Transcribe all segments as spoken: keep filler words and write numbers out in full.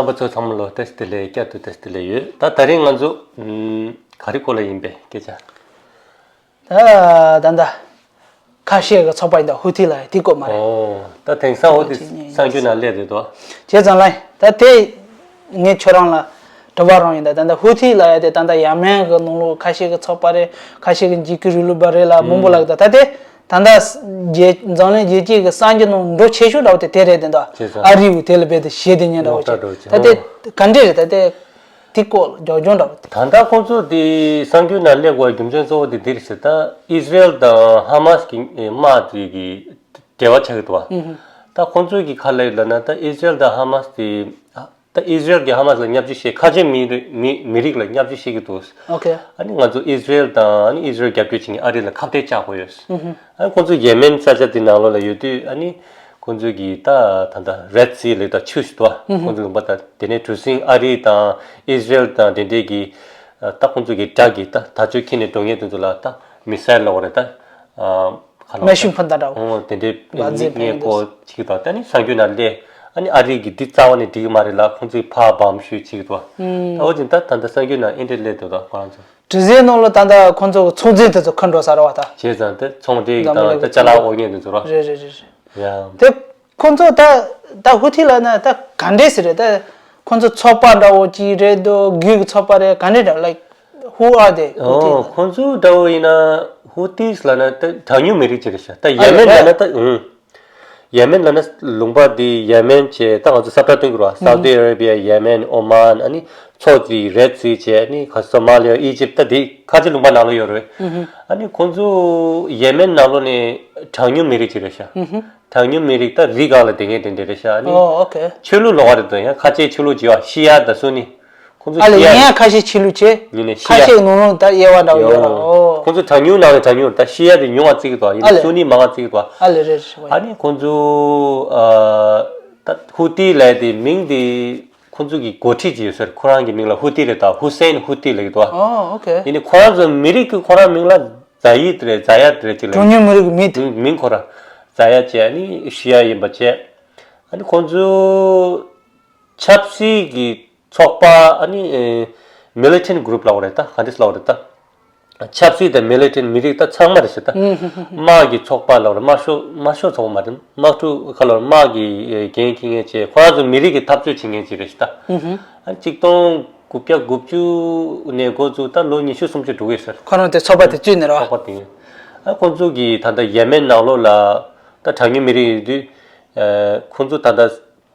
པ་ཚོ་ཚང་མ་ལོ་བཀྲ་ཤིས་བདེ་ལེགས། བསྐྱར་དུ་བཀྲ་ཤིས་བདེ་ལེགས་ཡོད། ད་ད་རིང་ང་ཚོ་ཨམ་ག་རེ་སྐོར་ལ་ཡིན་པས་སྐད་ཆ། ད་ད་ད་ཁ་ཤས་ཀྱི་ཚོགས་པ་ཡིན་ད་ཧུ་ཐི་ལ་དེ་སྐོར་མ་རེད། ཨོ། ད་དེང་སང་ཧུ་ཐི་གཅིག་གཉིས་གསར་འགྱུར་ནང་སླེབས་རེད་དོ། བྱས་ཙང་ལ་ད་དེ་ངས་ཁྱོད་རང་ལ་དྲི་བ་རང་ཡིན། ད་ད་ད་ཧུ་ཐི་ལ་ཡ་དེ་ད་ད་ཡ་མེན་གྱི་ནང་ལོགས་ཁ་ཤས་ཀྱི་ཚོགས་པ་རེད། ཁ་ཤས་ཀྱི་འཇིགས་སྐུལ་རིང་ལུགས་པ་རེད་ལ་མང་པོ་ལ་ད་ད་དེ། ད་ལྟ་རྒྱལ་འཛམ་གླིང་རྒྱལ་སྤྱི་གི་གསར་འགྱུར་ནང་འགྲོ་ཆེ་ཤོས་འདྲ་བོ་དེ་དེ་རེད་དེ་འདུག་བྱས་ཙང་ཨ་རི་བོ་དེ་ལ་རྦད་དེ་ཞེད་དེ་ཉན་འདྲ་བོ་ངོ་བཅས་ད་དེ་ག་འདྲས་རེད། ད་དེ་དེ་སྐོར་ལ་རྒྱབ་ལྗོངས་འདྲ་བོ་དེ། ད་ལྟ་ཁོང་ཚོ་དེ་གསར་འགྱུར་ནང་སླེབས་དགོས་རྒྱུ་མཚན་གཙོ་བོ་དེ་འདི་རེད་ཟེར། ད་ཨི་སི་རེལ་དང་ཧ་མ་སི་གི་དམག་དེ་གི་འབྲེལ་བ་ཆགས་ཀྱི་འདུག་བ། ད་ཁོང་ཚོ་གི་ཁ་ལ་ལབ་ན་ད་ཨི་སི་རེལ་དང་ཧ་མ་སི་དེ། ད་ཨི་སི་རེལ་གྱིས་ཧ་མ་སི་ལ་བརྙས་བཅོས་བྱས། ཁ་ཆེ་མི་རིགས་མི་མི་རིགས་ལ་བརྙས་བཅོས་བྱེད་ཀྱི་འདུག་ཨོ་ཁེ། ཨ་ནི་ང་ཚོ་ཨི་སི་རེལ་དང་ཨ་ནི་ཨི་སི་རེལ་རྒྱབ་སྐྱོར་བྱེད་མཁན་ཨ་རི་ལ་ཁ་གཏད་བཅག་དགོས་ཡོད། ཨ་ནི་ཁོང་ཚོ་ཡེ་མེན་ས་ཆ་དེ་ནང་ལོགས་ལ་ཡོད་དུས། ཨ་ནི་ཁོང་ཚོ་གིས་ད་ད་ལྟ་རེད་སི་ལབ་ད་ཆུ་ཞིག་འདུག་ཁོང་ཚོ་ལུང་པ་ད་དེ་ནས་གྲུ་གཟིངས་ཨ་རི་དང་ཨི་སི་རེལ་དང་དེ་འདྲས་ཀྱི་ད་ཁོང་ཚོ་གི་དགྲ་གི་ད་དར་ལྕོག་འཁྱེར་ནས་འགྲོ་མཁན་དེ་ཚོ་ལ་ད་མི་སེལ་ལབ་དགོས་རེད་ད། ཨ། ཁ་ལོ་མེ་ཤིན་འཕུར་མདའ་འདྲ་བོ། ཨོ་དེ་འདྲའི་བ་ཛེ་ངས་ཕན་གོ་ཅིག་དང་། ད་ནི་གསར་འགྱུར་ནང་སླེབས། ཨ་ནི་ཨ་རི་གི་འདི་རྩ་བ་ནས་འགྲིག་གི་མ་རེད་ལ་ཁོང་ཚོས་ཕར་སྦོམ་ཤོད་ཅིག་དང་། ད་འོ་ཅིག་ད་ད་ལྟ་གསར་འགྱུར་ནང་ཨེ་འདྲས་སླེབས་འདུག་ད་ཁོ་རང་ཚོ། དྲི་ཟའི་ནང་ལ་ད་ལྟ་ཁོང་ཚོ་གི་ཚོང་རྫས་དེ་ཚོ་ཁ་འགྲོ་ས་རེད་བ་ད། བྱས་ཙང་ད་ཚོང་འབྲེལ་གི་འཛམ་བུ་དང་གླིང་ད་གི་ཅ་ལག་ཚོང་འོ་ཉལ་དེ་ཚོ་ར། རེད་རེད་རེད་རེད། ཡ། དེ་ཁོང་ཚོ་ད་ད་ཧུ་ཐི་ལབ་ན་ད་ག་འདྲས་ཟེར་རེད། ད་ཁོང་ཚོ་ཚོགས་པ་འདྲ་བོ་ཅིག་རེད་དོ། རྒྱུད་ཀྱི་ཚོགས་པ་རེད། ག་འདྲས་འདྲ། Like, who are they? ཧུ་ཐི་ཨོ་ལབ། ཁོང་ཚོ་འདྲ་བོ་ཡིན་ན་ཧུ་ཐིས་ལབ་ན་ད་གྲངས་ཉུང་མི་རིགས་ཅིག་རེད་ཤག་ད་ཨ་ཡེ་མེན་ལབ་ན་ད་ཨུང་། ཡེ་མེན་ལབ་ན་ལུང་པ་འདི་ཡེ་མེན་བྱས། ད་ང་ཚོ་ས་བཀྲ་སྟོན་གྱི་རེད་བ། སའུ་ཏི་ཨ་རེ་བི་ཡ། ཡེ་མེན། ཨོ་མཱན། ཨ་ནི་མཚོ་འདི་རེད་སི་བྱས། ཨ་ནི་ཁ་སོ་མ་ལི་ཡ། ཨི་ཇིབ། ད་འདི་ཁ་ཆེ་ལུང་པ་ནང་ལོགས་ཡོད་རེད། ཨ་ནི་ཁོང་ཚོ་ཡེ་མེན་ནང་ལོགས་ནས་གྲངས་ཉུང་མི་རིགས་ཅིག་རེད་ཤག་གྲངས་ཉུང་མི་རིགས་ད་རི་སྒང་ལ་བསྡད་མཁན་དེ་འདྲ་རེད་ཤག་ཨ་ནི་ཨོ་ཨོ་ཁེ། ཆོས་ལུགས་ལོགས་ཀ་རེད་དོ། ཡང་ཁ་ཆེའི་ཆོས་ལུགས་ཅིག་ཡོད། ཤི་ཡ་དང་སུ་ནི། ཁོང་ཚོ་ཨ་ལས་ཤི་ཡ་ཡིན་ཡང་ཁ་ཤས་ཕྱི་ལུགས་བྱས། ཡིན་ནས་ཤི་ཁ་ཡ། ཤས་ནང་ལོགས་ད་དབྱེ་བ་འདྲ་བོ་ཡོད་ར། ཡོ། ཨོ། ཁོང་ཚོ་གྲངས་ཉུང་ནང་ལས་གྲངས་ཉུང་རེད། ད་ཤི་ཡ་དེ་ཉུང་བ་བརྩི་གི་འདུག་ཡིན་ཨ་ནས་ལས། སུ་ནི་མང་བ་བརྩི་གི་འདུག་ཨ་ལས་རེད་རེད། ཨ་ནི་ཁོང་ཚོ་ཨ་ད་ཧུ་ཏི་ལབ་དེ་མིང་དེ་ཁོང་ཚོ་གི་འགོ་ཁྲིད་ཅིག་ཡོད་ཟེར། ཁོ་རང་གི་མིང་ལ་ཧུ་ཏི་རེད། ད་ཧུ་སེན་ཧུ་ཏི་ལབ་ཀྱི་འདུག་ཨོ་ཨོ་ཁེ། ཡིན་ནས་ཁོ་རང་ཚོ་མི་རིགས་ཀྱི་ཁོ་རང་མིང་ལ་ཛ་ཡིད་རེད། ཛ་ཡད་རེད་ཅིག་ལབ། གྲངས་ཉུང་མི་རིགས་ཀྱི་མི་དེ། མིང་ཁོ་རང་ཛ་ཡད་བྱས། ཨ་ནི་ཤི་ཡ་ཡིན་པ་བྱས། ཨ་ནི་ཁོང་ཚོ་ཆབ་སྲིད་ཀྱི་ཚོགས་པ། ཨ་ནི་ཨེ་militant group ལབ་དགོས་རེད། ད་ག་འདྲས་ལབ་དགོས་རེད། ད་ཆབ་སྲིད་དང་militant མི་རིགས་ད་ཚང་མ་རེད་ཤག་ད་དམག་གི་ཚོགས་པ་ལབ་དགོས་རེད། དམར་ཤོག་དམར་ཤོག་ཚོགས་པ་མ་རེད། དམག་འཁྲུག་ཁ་ལོར་དམག་གི་ཨེ་འགན་འཁྱེར་མཁན་བྱས། ཁོ་རང་ཚོ་མི་རིགས་ཀྱི་འཐབ་རྩོད་བྱེད་མཁན་ཅིག་རེད་ཤག་ད་ཨ་ཆིག་སྟོང་དགུ་བརྒྱ་དགུ་བཅུ་ནས་འགོ་བཙུགས་ད་ལོ་ཉི་ཤུ་སུམ་ཅུ་འགྲོ་གི་ཟེར། ཁོ་རང་དེ་ཚོགས་པ་དེ་བཙུགས་ནས་ར། ཚོགས་པ་དེ། ཨ་ཁོང་ཚོ་གི་ད་ལྟ་ཡེ་མེན་ནང་ལོགས་ལ་ད་གྲངས་ཉུང་མི་རིགས་ཡོད་དུས། ཨ་ཁོང་ཚོ་ད་ལྟ་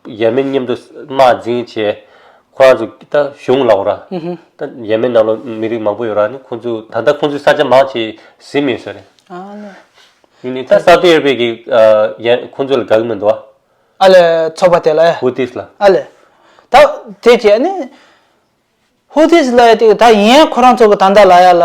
ཡེ་མེན་མཉམ་དུ་དམག་འཛིང་བྱས། ཁོ་རང་ཚོ་ད་གཞུང་ལབ་དགོས་ར། ད་ཡེ་མེན་ནང་ལོགས་མི་རིགས་མང་པོ་ཡོད་ར། ནི་ཁོང་ཚོ་ད་ལྟ་ཁོང་ཚོའི་ས་ཆ་མང་ཆེ་ཟིན་མེད་ས་རེད། ཨ་ལས། ཡིན་ནའི་ད་སའུ་ཏི་ཨ་རེ་བི་ཡ་གི་ཨ་ཡ་ཁོང་ཚོ་ལ་དགའ་གི་མི་འདུག་བ། ཨ་ལས། ཚོགས་པ་དེ་ལ་ཨེ། ཧུ་ཏིས་ལ། ཨ་ལས། ད་དེ་བྱས་ནི། ཧུ་ཐིས་ལབ་ཡ་དེ་ད་ཡིན་ཡང་ཁོ་རང་ཚོ་གི་ད་ལྟ་ལབ་ཡ་ལ།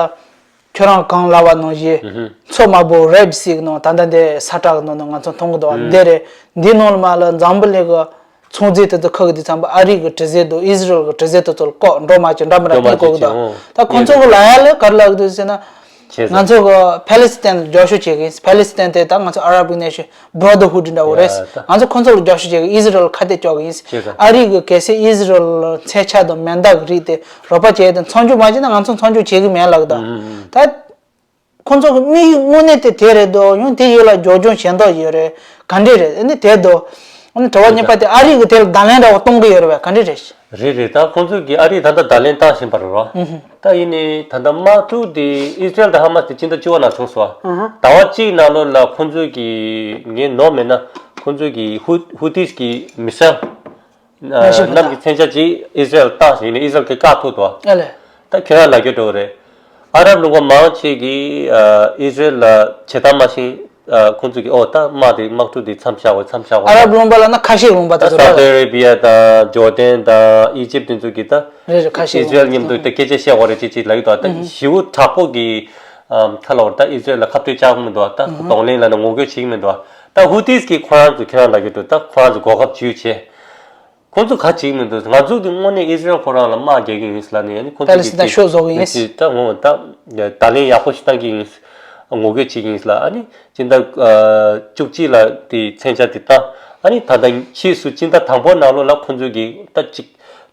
ཁྱོད་རང་གང་ལབ་པ་ནང་བཞིན། ཨུ་ཧུ། མཚོ་དམར་པོ་རེད་སི་གི་ནང་ད་ལྟ་འདི་ས་ཁྲ་གི་ནང་ནས་ང་ཚོ་མཐོང་གི་འདུག་བ། ཨུ། འདི་རེད། འདི་ནང་ལ་མ་ལ་འཛམ་བུ་གླིང་གི་ཚོང་རྫས་དེ་ཚོ་ཁག་གི་དུས་ཙམ་པ་ཨ་རི་གི་དྲི་ཟས་དང་ཨི་ཟི་རལ་གི་དྲི་ཟས་དེ་ཚོ་ལ་ལྐོག་འགྲོ་མ་བྱེད་འདྲ་མི་འདྲ་འགྲོ་མ་བསྟན་གོ་གི་འདུག་བྱེད་བྱེད། ད་ཁོང་ཚོ་གི་ལབ་ཡ་ལ་ག་རེ་ལབ་གི་འདུག་ཟེར་ན། བྱས་ཙང་ང་ཚོ་གི་ཕེ་ལི་སི་ཐན་ལ་རྒྱབ་སྐྱོར་བྱེད་གི་ཡིན། ཕེ་ལི་སི་ཐན་དེ་ད་ང་ཚོ་ཨ་རབ་གི་ནེ་ཤན་Brotherhood འདྲ་བོ་རེད། ཡ་ད། ང་ཚོ་ཁོང་ཚོ་ལ་རྒྱབ་སྐྱོར་བྱེད་གི། ཨི་ཟི་རལ་ལ་ཁ་གཏད་གཅོག་གི་ཡིན། བྱས་ཙང་། ཨ་རི་གི་གལ་སྲིད་ཨི་ཟི་རལ་ལ་མཚོན་ཆ་དང་མེ་མདའ་གི་རིགས་དེ་རོགས་པ་བྱས་ཏེ་མཚམས་འཇོག་མ་བྱས་ན་ང་ཚོ་མཚམས་འཇོག་བྱེད་གི་མེད་ལབ་གི་འདུག་ཨུ་ཨུ། ད་ཁོང་ཚོ་གི་དམིགས་ཡུལ་དངོས་གནས་དེ་དེ་རེད་དོ། ཡང་དེ་ཡོད་ལ་རྒྱབ་ལྗོངས་གཞན་དག་ཡོད་རེད། ག་འདྲས་རེད། ཨ་ནི་དེ་དོ། ཨ་ནི་དྲི་བ་གཉིས་པ་དེ་ཨ་རི་གི་དེ་ལ་བརྡ་ལན་འདྲ་བོ་གཏོང་གི་ཡོད་རེད་པས། ག་འདྲས་རེད། རེད་རེད། ད་ཁོང་ཚོ་གིས་ཨ་རིས་ད་ལྟ་བརྡ་ལན་བཏང་བཞིན་པ་རེད་རོ། ཨུ་ཧུ། ད་ཡིན་ནའི་ད་ལྟ་དམག་འཁྲུག་དེ་ཨི་སི་རེལ་དང་ཧ་མ་སི་དེ་སྤྱི་ཟླ་བཅུ་པ་ནང་བྱུང་སོང་། ཨུ་ཧུ། ཟླ་བ་གཅིག་ནང་ལོགས་ལ་ཁོང་ཚོ་གིས་ངས་ནོར་མེད་ན་ཁོང་ཚོ་གིས་ཧུ་ཧུ་ཏིས་གི་མི་སེལ་མ་ཤི་གནམ་གྱི་མཚོན་ཆ་ཅིག་ཨི་སི་རེལ་བཏང་ཞིང་ཨི་སི་རེལ་གྱིས་བཀག་ཐུབ་འདུག་ཨ་ལས། ད་ཁྱོད་རང་ལབ་རྒྱུ་འདྲ་བོ་རེད། ཨ་རབ་ལུང་པ་མང་ཆེ་གིས་ཨ་ཨི་སི་རེལ་ལ་བྱེད་སྟངས་མ་ཤེས། ཨ་ཁོང་ཚོ་གིས་ཨོ་ད་དམག་དེ་དམག་འཁྲུག་དེ་མཚམས་བཞག་དགོས། མཚམས་བཞག་དགོས། ཨ་རབ་ལུང་པ་ལབ་ན་ཁ་ཤས་ལུང་པ་དེ་ད་ཚོ་སའུ་ཏི་རེད། ཨ་རེ་བི་ཡ་དང་ཇོར་ཌན་དང་ཨི་ཇིབ་དེ་ཚོ་གིས་ད་རེད་རེད། ཁ་ཤས་ཨི་སི་རེལ་མཉམ་དུ་ད་སྐད་ཆ་བཤད་དགོས་རེད་ཅེས་ཅེས་ལབ་ཀྱི་འདུག་ད་ཞེ་པོ་དྲག་པོ་གི་ཨམ་ཁ་ལོར་ད་ཨི་སི་རེལ་ལ་ཁ་གཏད་བཅག་གི་མི་འདུག་ད་གདོང་ལེན་ལབ་ན་ངོ་རྒོལ་བྱེད་ཀྱི་མི་འདུག་ད་ཧུ་ཏིས་གིས་ཁོ་རང་ཚོ་ཁྱེད་རང་ལབ་རྒྱུ་འདྲ་བོ་ད་ཁོ་རང་ཚོ་གོ་སྐབས་ཇུས་བྱས། ཁོང་ཚོ་ག་བྱེད་ཀྱི་མི་འདུག་ང་ཚོ་གི་དངོས་གནས་ཨི་སི་རེལ་ཁོ་རང་ལ་དམག་རྒྱག་གི་ཡིན་ལབ་ནས། ཨ་ནི་ཁོང་ཚོ་གིས་ཕེ་ལེ་སི་ཐན་ཤོག་བཟོ་གི་ཡིན། ད་ངོ་ད་བརྡ་ལན་ཡག་པོ་ཞིག་བཏང་གི་ཡིན། ངོ་རྒོལ་བྱེད་ཀྱི་ཡིན་ལབ། ཨ་ནི་སྤྱི་ཟླ་བཅུ་གཅིག་ལ་དེ་མཚོན་ཆ་དེ་བཏང་། ཨ་ནི་ད་ལྟ་ཕྱིས་སུ་སྤྱི་ཟླ་དང་པོ་ནང་ལོགས་ལ་ཁོང་ཚོ་གིས་ད་ཅིག་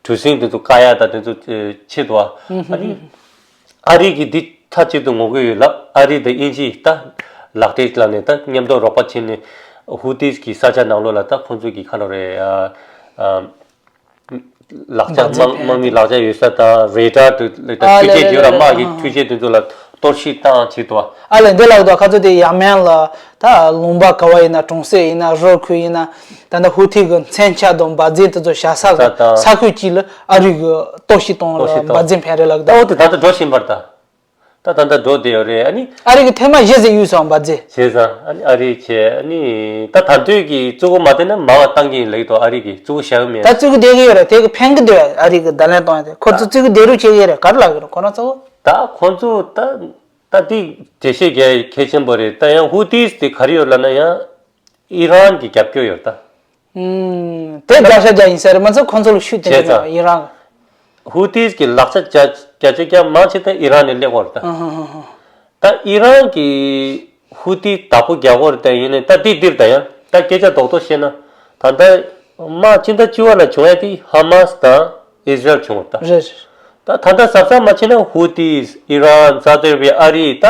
གྲུ་གཟིངས་དེ་ཚོ་བཀག་ཡ་དང་དེ་ཚོ་ཨེ་ཆེད་དུ་ཨ་ནི། ཨ་རི་གིས་འདི་མཐའ་གཅིག་ཏུ་ངོ་རྒོལ་ཡོད་ལབ། ཨ་རི་དང་དབྱིན་ཇི་ད་ལག་འབྲེལ་ལ་ནས་ད་མཉམ་དུ་རོགས་པ་བྱས་ནས་ཧུ་ཏིས་ཀྱི་ས་ཆ་ནང་ལོགས་ལ་ད་ཁོང་ཚོ་གི་ཁ་ལོ་རེད་ཨ། ཨ། ལག་ཆ་འབར་རྫས་འཕེན་དམག་མི་ལག་ཆ་ཡོད་ས་དང་རེ་ཌར་དུ་ལ་ད་ཨ་འཕྲུལ་ཆས་ལ་ཡོད་ར་ལ་དམག་གི་ཨ་འཕྲུལ་ཆས་དེ་ཚོ་ལ་གཏོར་བཤིག་བཏང་བྱེད་དོ། ཨ་ལས་འདི་ལགས་དོ་ཁ་ཚོ་དེ་ཡ་མན་ལ་ད་ལུང་པ་ག་བ་ཡིན་ན་གྲོང་གསེབ་ཡིན་ན་རི་ཁུལ་ཡིན་ན་ད་ལྟ་ཧུ་ཐི་གི་མཚོན་ཆ་དང་འབར་རྫས་དེ་ཚོ་བཞག་ས་གི་ས་དང་ས་ཁུལ་གཅིག་ལ་ཨ་རི་གི་གཏོར་བཤིག་གཏོང་གཏོར་བཤིག་ལ་གཏོང་འབར་རྫས་འཕེན་རེ་ལགས་ད་དོ། འོ་དེ་ད་ལྟ་འགྲོ་བཞིན་པར་ད། ད་ད་ལྟ་འགྲོ་བསྡད་ཡོད་རེད་ཨ་ནི། ཨ་རི་གི་ཐེངས་མ་བཞི་ཟིག་གཡུགས་སོང་འབར་རྫས། བྱས་ཙང་ཨ་ནི་ཨ་རི་བྱས་ཨ་ནི་ད་ད་དུས་ཀྱི་བཙུགས་གོ་མ་བསྡད་ན་མང་བ་བཏང་གི་ཡིན་ལེགས་དོ། ཨ་རི་གི་བཙུགས་གོ་བཞག་གི་མེད། ད་བཙུགས་གི་བསྡད་ཀྱི་ཡོད་རེད། དེ་གི་ཕན་གི་འདུག་ཨ་རི་གི་བརྡ་ལན་གཏོང་ཡ་དེ་ཁོ་ཚོ་བཙུགས་གི་བསྡད་རུ་བྱེད་ཀྱི་ཡོད་རེད། ག་རེ་ལབ་གི་རེད་ཁོ་རང་ཚོ། ད་ཁོ་ཚོ་ད་ད་དེ་འགྲེལ་བཤད་རྒྱག་ཡ་གལ་ཆེན་པོ་རེད། ད་ཡང་ཧུ་ཏིས་དེ་ག་རེ་ཡོད་ལབ་ན་ཡང་ཨི་རན་གྱི་རྒྱབ་སྐྱོར་ཡོད་ད། ཨུམ། དེ་བརྒྱ་ཆ་བརྒྱ་ཡིན་ས་རེད། མ་ཚད་ཁོང་ཚོ་ལ་ཤུགས་ཐེབས་བྱས་ཀྱི་ཙང་ཡོད་ཨི་རན། ཧུ་ཏིས་ཀྱི་ལག་ཆ་བརྒྱ་བརྒྱ་ཆ་བརྒྱ་མང་ཆེ་ད་ཨི་རན་ནས་སླེབས་པ་རེད་ད། ཨ་ཧ་ཧ་ཧ། ད་ཨི་རན་གྱི་ཧུ་ཏི་བདག་པོ་རྒྱག་པ་རེད་ད། ཡིན་ནའི་ད་འདི་འདིར་ད་ཡང་ད་སྐད་ཆ་རྡོག་རྡོག་བཤད་ན་ད་ལྟ་དམག་སྤྱི་ཟླ་བཅུ་པ་ལ་བྱུང་ཡ་དེ་ཧ་མ་སི་དང་ཨིས་རལ་བྱུང་བ་རེད་ད། རེད་རེད། ད་ད་ལྟ་གཟབ་གཟབ་མ་བྱས་ན་ཧུ་ཏིས་ཨི་རན་སཱ་ཏི་ཨ་ར་བི་ཡ་ཨ་རི་ད་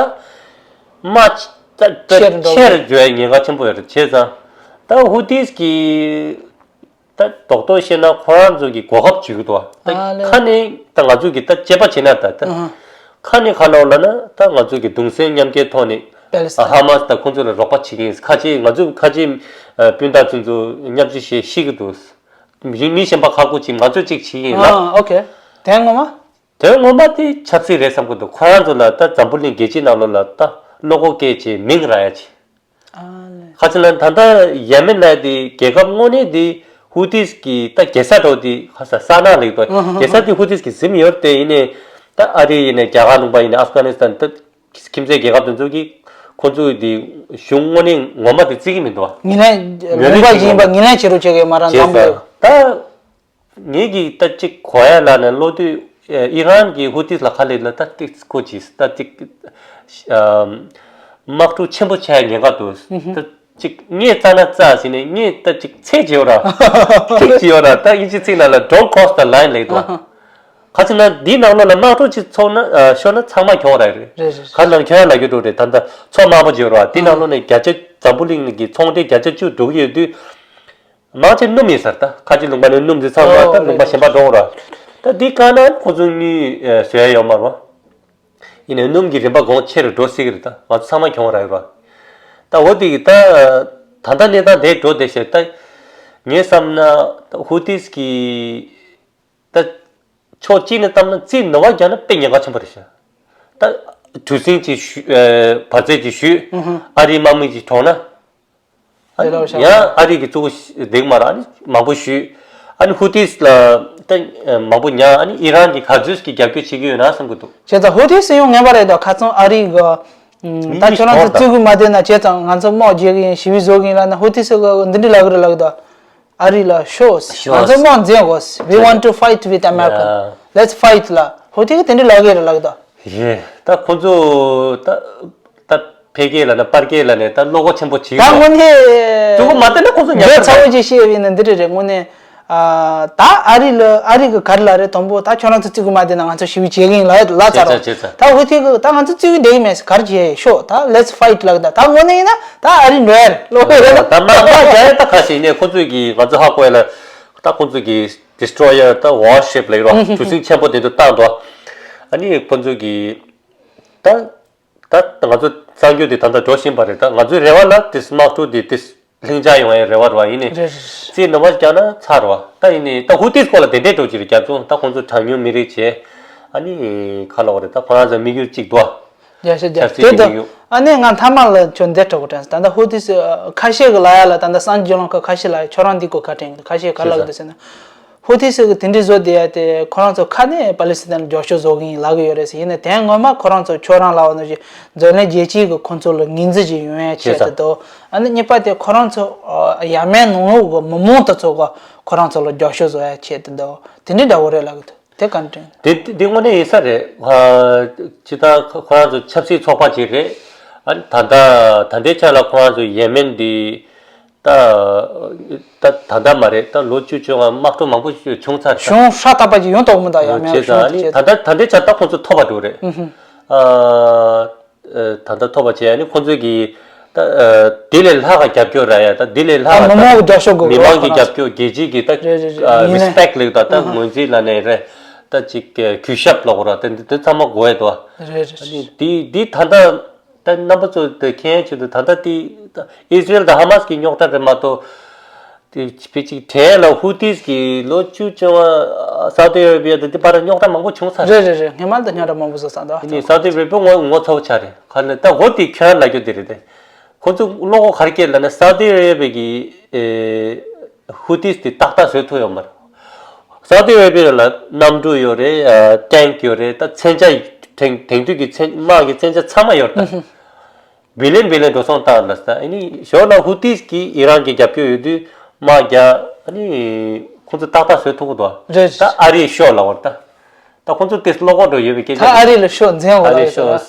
དམག་ད་ད་ཆེར་འགྲོ་ཆེར་འགྲོ་ཡ་ཉེན་ཁ་ཆེན་པོ་ཡོད་རེད། བྱས་ཙང་ད་ཧུ་ཏིས་ཀྱི་ད་རྡོག་རྡོག་བཤད་ན་ཁོ་རང་ཚོ་གི་གོ་སྐབས་བྱེད་ཀྱི་འདུག་བ། ད་ཨ་ལས། ཁ་ནས་ད་ང་ཚོ་གི་ད་དཔྱད་པ་བྱེད་ན་ད་ད་ཨ་ཧ། ཁ་ནས་ཁ་ལོག་ལ་ན་ད་ང་ཚོ་གི་གདུང་སེམས་མཉམ་སྐྱེད་ཐོག་ནས་པེ་ལི་སི་ཨ་ཧ་མ་སི་ད་ཁོང་ཚོ་ལ་རོགས་པ་བྱེད་ཀྱི་ཡིན། ཁ་ཆེ་ང་ཚོ་ཁ་ཆེ་སྤུན་ཟླ་ཚོ་ཚོ་མཉམ་ཞུགས་བྱེད་ཤེས་ཀྱི་འདུག་མི་མི་གཞན་པ་ཁག་པོ་ཅིག་ང་ཚོ་ཅིག་བྱེད་ཀྱི་ཡིན་ལ། ཨ་ཨོ་ཁེ། དོན་ངོ་མ། དོན་ངོ་མ་དེ་ཆབ་སྲིད་རེད་བསམ་གྱི་འདུག་ཁོ་རང་ཚོ་ལ་ད་འཛམ་བུ་གླིང་རྒྱལ་སྤྱི་ནང་ལོགས་ལ་ད་བློ་ཁོག་སྐྱེད་བྱེད་མིང་རག་ཡ་ཆེ། ཨ་ལས། ཁ་ཆེ་ན་ད་ལྟ་ཡེ་མེན་ལ་དེ་རྒྱལ་ཁབ་དངོས་གནས་དེ་ཧུ་ཏིས་ཀྱི་ད་རྒྱལ་ས་འགྲོ་དེ་ཁ་ས་ས་ན་ལེགས་དོ། ཨ་ཧ་ཧ། རྒྱལ་ས་དེ་ཧུ་ཏིས་ཀྱི་ཟིན་ཡོད་དེ་ཡིན་ནའི་ད་ཨ་རི་ཡིན་ནའི་རྒྱ་གར་ལུང་པ་ཡིན་ནའི་ཨབ་གྷ་ནི་སི་ཐན་ད་ཁྱིམ་མཚེས་རྒྱལ་ཁབ་དེ་ཚོ་གིས་ཁོ་ཚོ་དེ་གཞུང་དངོས་གནས་ངོ་མ་དེ་བརྩི་གི་མི་འདུག་ངོས་ལེན་ངོས་ལེན་ལུང་པ་བྱེད་ཡིན་པ་ངོས་ལེན་བྱེད་རོགས་བྱེད་གི་མ་རང་བྱས་འཛམ་བུ་ཙང་ད། ངེད་ཀྱིས་ད་ཅིག་གོ་ཡ་ལ་ནས་བློ་དུས་ཨི་རན་གྱི་ཧུ་ཏིས་ལ་ཁ་ལས་ལ་ད་ཏིག་ཀོ་ཅིས་ད་ཏིག་དམག་འཁྲུག་ཆེན་པོ་ཆགས་ཉེན་ཁ་འདུག་ད་ཅིག་ངས་རྩ་ན་རྩ་ཟིན་ནས་ངས་ད་ཅིག་ཚད་ཅིག་ཡོད་ར་ཏིག་ཅིག་ཡོད་ར་ད་ཨིན་ཇི་ཚིག་ནང་ལ་don't cross the line ལེགས་འདུག་ཁ་ཅིག་ན་འདི་ནང་ལོགས་ལ་དམག་འཁྲུག་ཅིག་ཚོགས་ན་ཤོར་ན་ཚང་མ་གྱོང་ར་རེད། རེད་རེད། ག་ནང་ཁྱོད་ཡང་ལ་རྒྱུ་འགྲོ་རེད། ད་ད་ཚོགས་དམག་པོ་ཅིག་ཡོད་ར་འདི་ནང་ལོགས་ནས་བརྒྱ་ཆ་འཛམ་བུ་གླིང་གི་ཚོང་འབྲེལ་བརྒྱ་ཆ་བཅུ་འགྲོ་གི་ཡོད་དུས། མང་ཆེ་སྣུམ་ཡིན་ཟེར་ད། ཁ་ཆེ་ལུང་པ་ནས་སྣུམ་འདི་ཚང་མ་ད་ལུང་པ་གཞན་པ་འགྲོ་འོང་ར། ད་འདི་བཀག་ན་ཁོ་ཚོ་དངུལ་བཟོ་ཡ་ཡོད་མ་རེད་བ། ཡིན་ནའི་སྣུམ་གྱི་རིན་པ་གོང་ཆེ་རུ་འགྲོ་སྲིད་ཀྱི་རེད། ད་ང་ཚོ་ཚང་མ་གྱོང་རག་ཡོད་ར། ད་འོ་དེ་གི་ད་ད་ལྟ་གནས་སྟངས་དེ་འགྲོ་བསྡད་ཤག་ད་ངས་བསམ་ན་ད་ཧུ་ཏིས་ཀྱི་ད་ཕྱོགས་གཅིག་ནས་བཏང་ན་རྩིས་ནོར་བ་རྒྱག་ན་དཔེ་ཉེན་ཁ་ཆེན་པོ་རེད་ཤག་ད་གྲུ་གཟིངས་ཅིག་བཞུས་བར་ཆད་ཅིག་བཞུས་ཨ་རིའི་དམག་མི་ཅིག་གྲོངས་ན། ཨ་ནི་ཡང་ཨ་རི་གི་གཙོ་བོ་འདེགས་མ་ར་ཨ་ནི་མང་པོ་ཞུས། ཨ་ནི་ཧུ་ཏིས་ལ་ད་མང་པོ་ཉར་ཨ་ནི་ཨི་རན་གྱི་ག་ཚོད་ཀྱི་རྒྱབ་སྐྱོར་བྱེད་ཀྱི་ཡོད་ན་བསམ་གྱི་འདུག་བྱས་ཙང་ཧུ་ཏིས་ཡང་ངན་པ་རེད་དོ། ཁ་ཚང་ཨ་རི་གི་ད་ཁྱོད་རང་ཚོ་བཙུགས་གི་མ་བསྡད་ན་བྱས་ཙང་ང་ཚོ་དམག་རྒྱག་གི་ཡིན་ཞི་བའི་བཟོ་གི་ཡིན་ལབ་ན་ཧུ་ཏིས་གི་འདི་འདྲ་ལབ་གི་རེད་ལབ་གི་འདུག་ཨ་རི་ལ་ཤོག་ང་ཚོ་དམག་འཛིང་དགོས། We want to fight with America. Let's fight ལ་ཧུ་ཏིས་གི་དེ་འདྲ་ལབ་གི་རེད་ལབ་གི་འདུག་རེད། ད་ཁོ་ཚོ་ད་ད་འཕེལ་རྒྱས་ལ་ནི་སྤར་རྒྱས་ལ་ནི་ད་བློ་ཁོག་ཆེན་པོ་བྱེད་ད་དགོས། དངོས་གནས་དུ་གུ་མ་བསྟན་ན་ཁོ་ཚོ་ཉར་འདོད་ཚ་བོ་ཅིག་བཤད་ཡིན་ན་འདི་རེད་རེད། དངོས་གནས་ཨ་ད་ཨ་རི་ལ་ཨ་རི་གི་ག་རེ་ལ་རེད། དང་པོ་ད་ཁྱོད་རང་ཚོ་བཙུགས་གི་མ་བསྡད་ན་ང་ཚོ་ཞི་བའི་བྱེད་གི་ཡིན་ལ་ལ་ཚར་རོ། བྱས་ཙང་བྱས་ཙང་ད་ཧུ་ཐི་གི་ད་ང་ཚོ་བཙུགས་གི་བསྡད་ཡིན་མེད་ག་རེ་བྱེད་ཡ་ཡོད་ཤོག་ད་let's fight ལབ་གི་ད་ད་དངོས་གནས་ཡིན་ན་ད་ཨ་རི་འགྲོ་ཡ་རེད་ལོ་ཧེ་རེད་ད། ད་མ་མ་རྒྱ་ཡ་ད་ཁ་ཤས་ནས་ཁོ་ཚོས་གི་ང་ཚོ་ཧ་གོ་ཡ་ལ་ད་ཁོ་ཚོས་གི་destroyer ད་warship ལབ་ཀྱི་རོ་གྲུ་གཟིངས་ཆེན་པོ་དེ་ཚོ་བཏང་འགྲོ། ཨ་ནི་ཁོ་ཚོས་གི་ད། ད་ང་ཚོ་གསར་འགྱུར་འདི་ད་ལྟ་འགྲོ་བཞིན་པ་རེད། ད་ང་ཚོའི་རེ་བ་ལ་དེ་དམག་འཁྲུག་འདི་དེ་ལྷིང་འཇགས་ཡོང་བའི་རེ་བ་རེད་བ། ཡིན་ནའི་རེད་རེད། རྩིས་ནོར་བ་རྒྱག་ན་ཚར་བ། ད་ཡིན་ནའི་ད་ཧུ་ཏིས་སྐོར་ལ་དེ་འདྲས་འགྲོ་གི་རེད། རྒྱ་མཚོ་ད་ཁོང་ཚོ་གྲངས་ཉུང་མི་རིགས་བྱས་ཨ་ནི་ཁ་ལོག་རེད། ད་ཁོ་རང་ཚོ་དམིགས་ཡུལ་གཅིག་འདུག་རྒྱ་ཤ་རྒྱ་ཆབ་སྲིད་དེ་ཀྱི་དམིགས་ཡུལ། ཨ་ནི་ང་མཐའ་མ་ལ་ཁྱོད་འདི་དྲི་བ་དྲན་སོང་། ད་ལྟ་ཧུ་ཏིས་ཁ་ཤས་ཀྱི་ལ་ཡ་ལ་ད་ལྟ་སངས་རྒྱས་ལོང་ཁ་ཁ་ཤས་ལ་ཡ་ཁྱོད་རང་འདི་སྐོར་ཁ་དྲན་གི་ཁ་ཤས་ཁ་ལག་འདི་ཟེར་ན། ཧུ་ཏི་སི་གི་དེ་འདྲའི་བཟོ་བསྡད་ཡ་དེ་ཁོ་རང་ཚོ་ཁ་ནས་པ་ལི་སི་ཐན་ལ་རྒྱབ་སྐྱོར་བཟོ་གི་ཡིན་ལབ་གི་ཡོད་རེད་ཟེར། ཡིན་ནའི་དོན་ངོ་མ་ཁོ་རང་ཚོ་ཁྱོད་རང་ལབ་པ་ནང་བཞིན་འཛམ་གླིང་རྒྱལ་སྤྱིའི་གི་ཁོ་ཚོ་ལ་ངོས་འཛིན་ཅིག་ཡོང་ཡ་ཆེད་དུ་དོ། ཨ་ནི་གཉིས་པ་དེ་ཁོ་རང་ཚོ་ཡ་མན་ནང་ལོགས་གི་མི་མང་དེ་ཚོ་གི་ཁོ་རང་ཚོ་ལ་རྒྱབ་སྐྱོར་བཟོ་ཡ་ཆེད་དུ་དོ། དེ་འདྲའི་འདྲ་བོ་རེད་ལབ་གི་འདུག་དེ་ག་འདྲ། དེ་དེ་དངོས་གནས་ཡིན་ས་རེད། ཇི་ལྟར་ཁོ་རང་ཚོ་ཆབ་སྲིད་ཚོགས་པ་ཅིག་རེད། ཨ་ནི་ད་ལྟ་ད་ལྟའི་ཆ་ལ་ཁོ་རང་ཚོ་ཡེ་མེན་འདི། ད་ད་ད་ལྟ་མ་རེད། ད་ལོ་བཅུ་བཅོ་ལྔ་དམག་འཁྲུག་མང་པོ་བྱུང་ཚར། བྱུང་ཧྲ་ཐག་པ་ཅིག་ཡོང་ཐུབ་མི་འདུག་ཡ། མེད་བྱས་བྱུང་ཙང་ཨ་ནི་ད་ལྟ་ད་ལྟའི་ཆར་ད་ཁོང་ཚོ་ཐོབ་པ་འགྲོ་རེད། ཨ། ད་ལྟ་ཐོབ་པ་བྱས་ནི་ཁོང་ཚོས་ཀྱིས་ད་དེ་ལས་ལྷག་ག་རྒྱབ་སྐྱོར་ར་ཡ། ད་དེ་ལས་ལྷག་ག་མི་མང་གི་རྒྱབ་སྐྱོར་དགོས། མི་མང་གི་རྒྱབ་སྐྱོར། རྒྱལ་སྤྱིའི་གི་ད་རེད་རེད་རེད། ཡིན་ནའི་respect ལེགས་ད་ད་ངོས་འཛིན་ལ་ནས་རེད། ད་ཅིག་གུས་ཞབས་ལོག་ར་ད་འདི་ཚང་མ་དགོས་ཡ་དོ། རེད་རེད་རེད། འདི་འདི་ད་ལྟ་ད་རྣམ་པ་ཚོ་ད་མཁྱེན་ཡ་ཆེད་དུ་ད་ལྟ་དེ་ད་ཨིས་རེལ་དང་ཧ་མ་སི་གི་རྙོག་དྲ་རེད་མ་གཏོགས། དེ་ཕི་ཅིག་གྲས་ལ་ཧུ་ཏིས་ཀྱི་ལོ་བཅུ་བཅོ་ལྔ་སའུ་ཏི་ཨ་ར་བི་ཡ་དང་དེ་བར་རྙོག་དྲ་མང་པོ་བྱུང་ཚར། རེད་རེད་རེད། སྔོན་མ་ལ་ད་རྙོག་དྲ་མང་པོ་བཟོ་ས་འདུག་དེ་ནས་སའུ་ཏི་ཨ་ར་བི་ཡ་ངོ་ངོ་ཚ་པོ་ཆགས་རེད། ག་ལ་ད་འོ་དེ་ཁྱོད་ལ་རྒྱུ་དེ་རེད་དེ། ཁོ་ཚོ་བློ་ཁོག་ག་རེ་སྐྱེས་ལབ་ན་སའུ་ཏི་ཨ་ར་བི་ཡ་གི་ཨེ་ཧུ་ཏིས་དེ་ཏག་ཏག་བཟོས་ཐུབ་ཡོད་མ་རེད། སའུ་ཏི་ཨ་ར་བི་ཡ་ལ་གནམ་གྲུ་ཡོད་རེད། ཨ་ཊེང་ཡོད་རེད། ད་མཚོན་ཆ་དེང་དེང་དུས་ཀྱི་མཚོན་དམག་གི་མཚོན་ཆ་ཚང་མ་ཡོད་རེད་ད། བི་ལེན་བི་ལེན་འགྲོ་སོང་བཏང་ལ་ས། ཨ་ནི་ཞོར་ལ་ཧུ་ཏིས་ཀྱིས་ཨི་རན་གྱི་རྒྱབ་སྐྱོར་ཡོད་དུས་དམག་རྒྱག་ཨ་ནི་ཁོང་ཚོ་ཏག་ཏག་བཟོས་ཐུབ་ཀྱི་འདུག་རེད། ད་ཨ་རིའི་ཤོག་ལ་བར་ད། ད་ཁོང་ཚོ་ཏིས་བློ་ཁོག་འགྲོ་ཡོད་པའི་སྐད་ཆ་ད་ཨ་རི་ལ་ཤོག་འཛིན་ཨ་འོ་རི་ལ་ཤོག་ཡོད།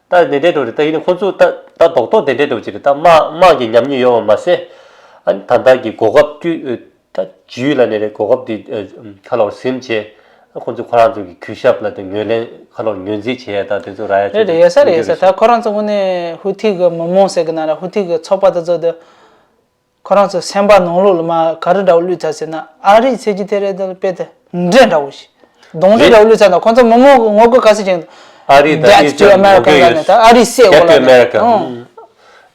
ད་དེ་འདྲའི་འགྲོ་རེད། ད་ཡིན་ནའི་ཁོང་ཚོ་ད་ད་རྡོག་རྡོག་དེ་འདྲའི་འགྲོ་ཅི་རེད། ད་དམག་དམག་གི་ཉམས་མྱོང་ཡོད་པ་མ་ཟད། ཨ་ནི་ད་ལྟ་གི་གོ་སྐབས་བསྐྲུན། ད་ཇུས་ལ་ནས་རེད། གོ་སྐབས་འདི་ཁ་ལོར་ཟིན་བྱས། ཁོང་ཚོས་ཁོ་རང་ཚོ་གི་གུས་ཞབས་ལ་དེ་ངོས་ལེན་ཁ་ལོར་ངོས་འཛིན་བྱས་ཡ་ད་དེ་ཚོ་ར་ཡ་རེད་རེད། ཡོད་ས་རེད་ཡོད་ས། ད་ཁོ་རང་ཚོ་དངོས་གནས་ཧུ་ཐི་གི་མི་མང་ཟེར་གི་ན་ར་ཧུ་ཐི་གི་ཚོགས་པ་དེ་ཚོ་དེ་ཁོ་རང་ཚོ་སེམས་པ་ནང་ལོགས་ལ་མ་ག་རེ་འདྲ་བོ་བླུགས་ཚར་ཟེར་ན་ཨ་རི་ཟེར་གྱི་དེ་རེད། དེ་ལ་དཔེ་དེ་འདྲེ་འདྲ་བོ་ཞིག་གདོང་འདྲེ་འདྲ་བོ་བླུགས་ཚར་ན་ཁོ་ཚོ་མི་མང་གི་ངོ་རྒོལ་ག་ཚོད་བྱས་ན་ཨ་རི་དང་That's ཨི་to ཟེར་America ངོ་རྒོལ་ཡོད་ཟེར་ན་ཨ་རི་སྲེད་འོ་Death to ལ་ནས་America། ཨང་།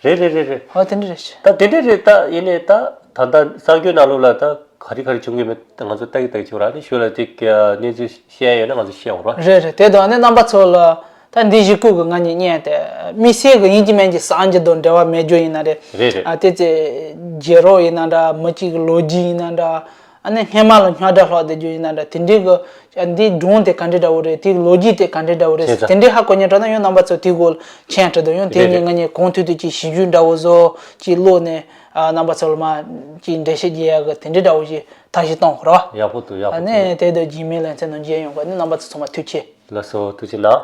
རེད་རེད་རེད་རེད། ཨ་དེ་འདྲ་རེད་ཤི། ད་དེ་འདྲ་རེད། ད་ཡིན་ནའི་ད་ད་ལྟ་གསར་འགྱུར་ནང་ལོགས་ལ་ད་ག་རེ་ག་རེ་བྱུང་གི་མེད་ད་ང་ཚོ་ལྟ་གི་ལྟ་གི་བྱེད་ར་ནི་ཞོར་ལ་ཅིག་གནས་ཚུལ་བཤད་ཡོད་ན་ང་ཚོ་བཤད་འོང་ར། རེད་རེད། དེ་དང་ནི་རྣམ་པ་ཚོ་ལ་ད་འདི་གཞི་བཀོད་གི་ང་གཉིས་བརྙན་དེ་དམིགས་བསལ་གི་ཡིན་གྱི་མིན་གྱི་སངས་རྒྱས་དང་འབྲེལ་བ་མེད་རྒྱུ་ཡིན་ན་རེད། རེད་རེད། ཨ་དེ་ཚེ་རྒྱལ་རོགས་ཡིན་ན་འདྲ་མི་གཅིག་གི་ལོ་རྒྱུས་ཡིན་ན་འདྲ། ཨ་ནི་སྔས་མ་ལ་རྙོག་དྲ་ལྷག་བསྡད་རྒྱུ་ཡིན་ན་འདྲ། དེ་འདྲའི་གི་ཨ་འདིའི་སྒྲུང་དེ་ག་འདྲའི་འདྲ་བོ་རེད། དེའི་ལོ་རྒྱུས་དེ་ག་འདྲའི་འདྲ་བོ་རེད། བྱས་ཙང་དེ་འདྲའི་ཧ་གོ་མཁན་འདྲ་ན་ཡང་རྣམ་པ་ཚོ་དེའི་སྐོར་མཁྱེན་འདྲ་འདུག་ཡང་དེ་རེད་ཉིན་རེད། ང་གཉིས་གོང་ཐུག་ཐུག་ཅིག་ཞིབ་འཇུག་འདྲ་བོ་བཟོ་ཅིག་ཀློག་ནས་ཨ་རྣམ་པ་ཚོ་ལ་མ་ཅིག་འགྲེལ་བཤད་རྒྱག་ཡག་གི་དེ་འདྲའི་འདྲ་བོ་ཞིག་ཐབས་ཤེས་གཏོང་དགོས་རེད་བ། ཡག་པོ་འདུག་ཡག་པོ་ཨ་འདུག་ནི་དེ་དུ་རྗེས་མའི་ལེ་ཚན་ནང་མཇལ་ཡོང་གི། ཨ་ནི་རྣམ་པ་ཚོ་ཚང་མ་ཐུགས་རྗེ་ཆེ། ལགས་སོ། ཐུགས་རྗེ་གནང་།